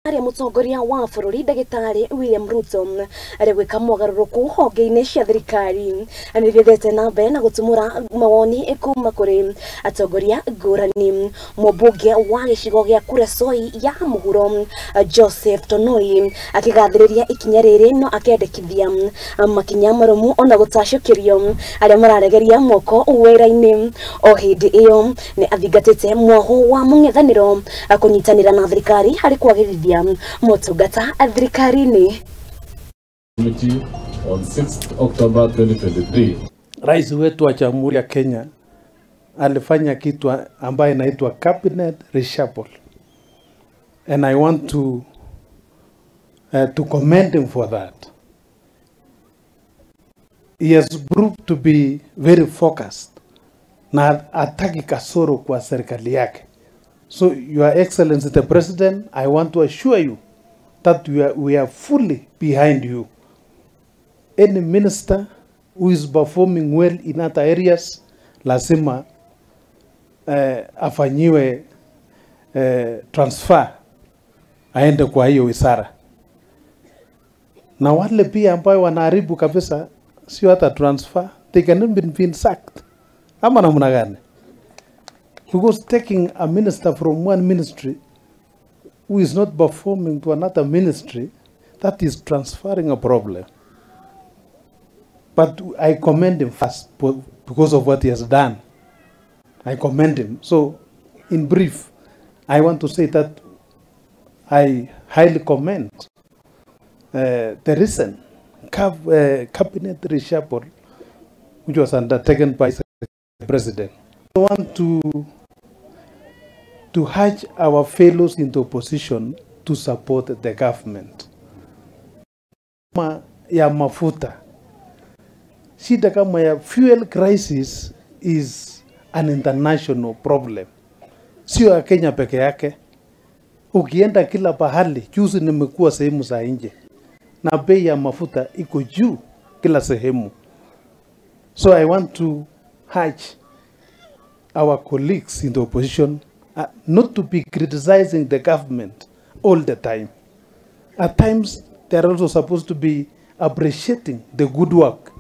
Rĩa mũtongoria wa bũrũri ndagĩtarĩ William Ruto rĩgwĩka mogarũrũku honge-inĩ cia thirikari nĩ rĩthiĩte na mbere na gũtumũra mawoni kuma kũrĩ atongoria ngũrani. Mũmbunge wa gĩcigo gĩa Kuresoi ya mũhuro Joseph Tonoi akĩgathĩrĩria ikinya rĩrĩ no akendekithia makinya marũmu ona gũtacũkĩrio arĩa mararegeria moko wĩra-inĩ. O hĩndĩ ĩyo nĩ athingatĩte mwaho wa mũng'ethanĩro kũnyitanĩra na thirikari harĩ kwagĩrithia motungata thirikari-inĩ. Committee on 6th October 2023. Rais wetu wa Jamhuri ya Kenya alifanya kitu ambaye inaitwa cabinet reshuffle, and I want to commend him for that. He has proved to be very focused na hataki kasoro kwa serikali yake. So Your Excellency the President, I want to assure you that we are fully behind you. Any minister who is performing well in other areas lazima afanyiwe transfer aende kwa hiyo wizara, na wale pia ambayo wanaharibu kabisa, sio hata transfer, they can even be sacked, ama namna gani? Because taking a minister from one ministry who is not performing to another ministry, that is transferring a problem. But I commend him first because of what he has done. I commend him. So, in brief, I want to say that I highly commend the recent cabinet reshuffle which was undertaken by the President. I want to urge our fellows in the opposition to support the government. Ma ya mafuta, shida kama ya fuel crisis is an international problem, sio ya Kenya peke yake. Ukienda kila pahali, juzi nimekuwa sehemu za nje na bei ya mafuta iko juu kila sehemu. So I want to urge our colleagues in the opposition not to be criticizing the government all the time. At times, they are also supposed to be appreciating the good work.